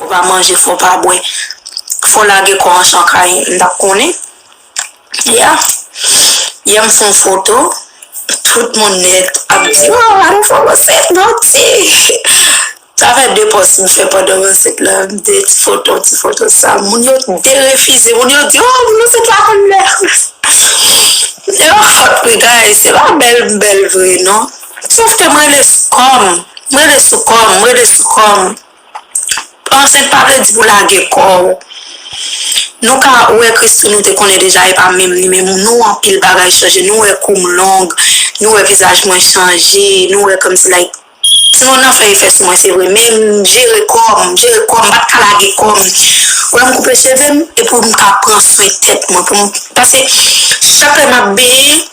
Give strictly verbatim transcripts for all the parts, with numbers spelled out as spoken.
Pa manje, fò w pa bwè. Fò w lage kò w an chan kay, m t ap konnen. Ya. Yè m fè yon foto, tout moun nèt ap di, "Oh, gade fòm ansent, non, ti." Sa fè de pòs m fè pandan m ansent la, de ti foto, ti foto sa. Moun yo derefize, moun yo di, "Oh, moun ansent la konn lè." E pa fòt mwen, guys, se pa bèl m bèl vre, non. Sòf ke m rele sou kò m, m rele sou kò m, m rele sou kò m. Ansent pa vle di pou lage kò w. Nou ka wè Christoo, nou te konnen deja, e pa menm li menm. Nou anpil bagay chanje, nou wè kou m long, nou wè vizaj mwen chanje, nou wè kòmsi, like, ti moun nan fè efè sou mwen, se vre, men m jere kò m, m jere kò m, m pa t ka lage kò m. Ou wè m koupe cheve m, e pou m ka pran swen tèt mwen, pou m, paske chak lè m ap benyen,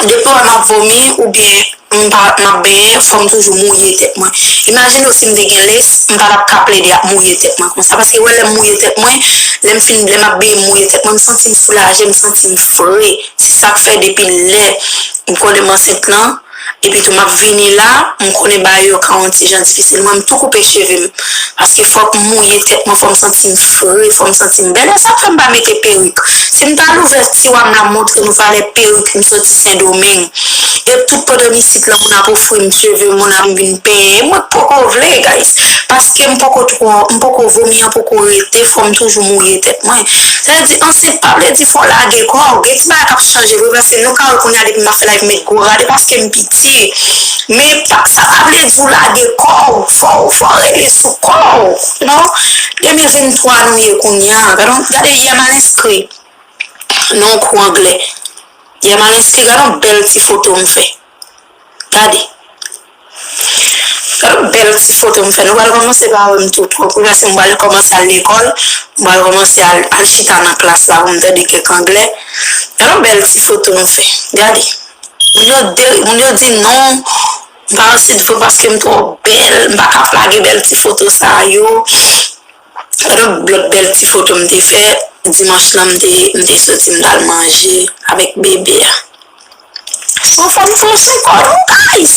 depi w wè m ap vomi, oubyen m pa, m ap benyen, fò m toujou mouye tèt mwen. Imajine w si m te gen lace, m pa t ap ka plede ap mouye tèt mwen konsa. Paske wè lè m mouye tèt mwen, lè m fin, lè m ap benyen m mouye tèt mwen, m santi m soulaje, m santi m fre. Se sa k fè depi lè m konnen m ansent lan, epi tou m ap vini la, m konnen bagay yo ka yon ti jan difisil. Mwen, m tou koupe cheve m. Paske fòk m mouye tèt mwen, fò m santi m fre, fò m santi m bèl. E sa k fè m pa mete perik. Si m ta louvè tiwa m la, m montre nou valè perik, m soti Sendomeng. E tout pandan m isit la, moun ap ofri m cheve, moun ap vin penyen. E mwen k poko vle, guys. Paske m poko twò, m poko vomi an poko rete, fò m toujou mouye tèt mwen. Sa vle di, ansent pa vle di fò w lage kò w. Gen ti bagay k ap chanje vre, paske nou ka wè kounye a depi m ap fè live, m met gwo rad, e paske m piti. Men pa, sa pa vle di w lage kò w. Fò, fò w rele sou kò w. Non? De mil venntwa nou ye kounye a. Gade, gade yè m al enskri nan yon kou anglè. Yè m al enskri, gade yon bèl ti foto m fè. Gade. Gade yon bèl ti foto m fè. Nou pral kòmanse pa wè m tou twòp wi, paske m pral kòmanse al lekòl. M pral kòmanse al, al chita nan klas la pou m tande kèk anglè. Gade yon bèl ti foto m fè. Gade. Moun yo de, moun yo di non, m pa ansent vre paske m twò bèl, m pa ka ap lage bèl ti foto sa yo. Gade yon lòt bèl ti foto m te fè, dimanch lan m te, m te soti m t al manje avèk bebe a. Fò, fò n pran swen kò nou, guys.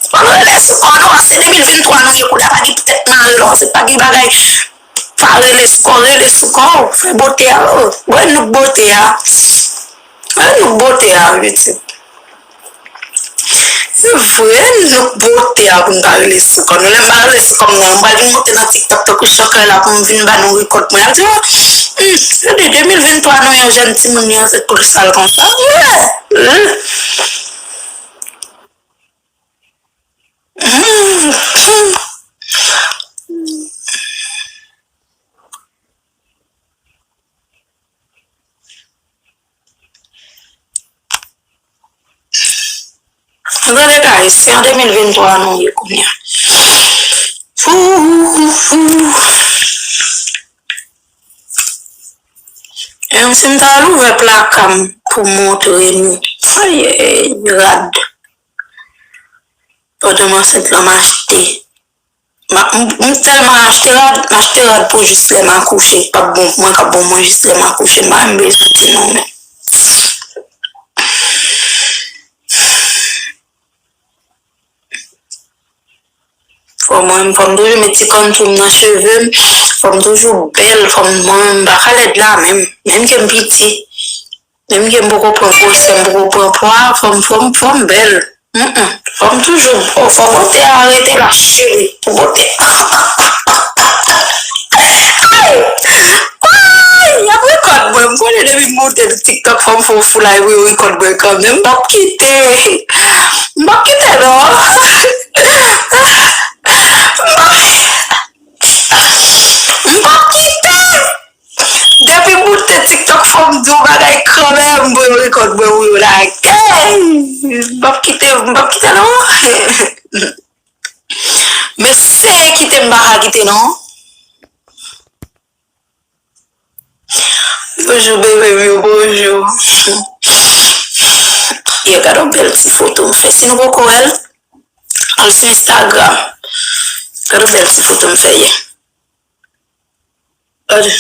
Fò n rele sou kò nou, an se de mil venntwa nou ye kounye a, pa gen tèt mare non, se pa gen bagay. Pa rele sou kò, rele sou kò w, fè bote a, oh. Bon, nou bote a. Bon, nou bote a, YouTube. Se vre, nou bote a pou n pa rele sou kò nou. Lè m pa rele sou kò m nan, m pral vin monte nan TikTok tankou Chankay la pou m vin ba nou rekòd mwen. Ap di, oh, hmm, gade, de mil venntwa nou yon jèn timoun li ansent kolosal konsa. Yeah. Hmm. Gade guys, se an de mil venntwa nou ye kounye a. Ooh, ooh. Menm si m ta al ouvè plaka m pou m montre nou. Ay, ay, ay, rad. Pandan m ansent lan, m achte. M, m, m tèlman achte rad, m achte rad pou jis lè m akouche. K ap bon pou mwen, k ap bon pou mwen jis lè m akouche. M pa menm bezwen di non, men. Fò mwen, fò m toujou met ti contour m nan cheve m. Fò m toujou bèl, fò m, mwen, m pa ka lèd la menm. Menm ke m piti. Menm ke m poko pran gwosè, m poko pran pwa, fò m, fò m, fò m bèl. Mm, mm. Fò m toujou, fò, fò bote a rete la, cheri. Pou bote. Ay! Ay! Y ap rekòd mwen. M konnen depi m monte TikTok, fò m fè yon fou live, yo rekòd mwen kanmenm. M p ap kite. M p ap kite, non. M p ap, m p ap kite. Depi m monte TikTok, fò m di yon bagay kanmenm pou yo rekòd mwen, wi, yo lage. M p ap kite, m p ap kite, non. Mesye, kite m pa ka kite, non. Bonjou, bebe m yo, bonjou. Yo, gade yon bèl ti foto m fè. Si nou poko wè l, al sou Instagram. Gade yon bèl ti foto m fè yè. Gade.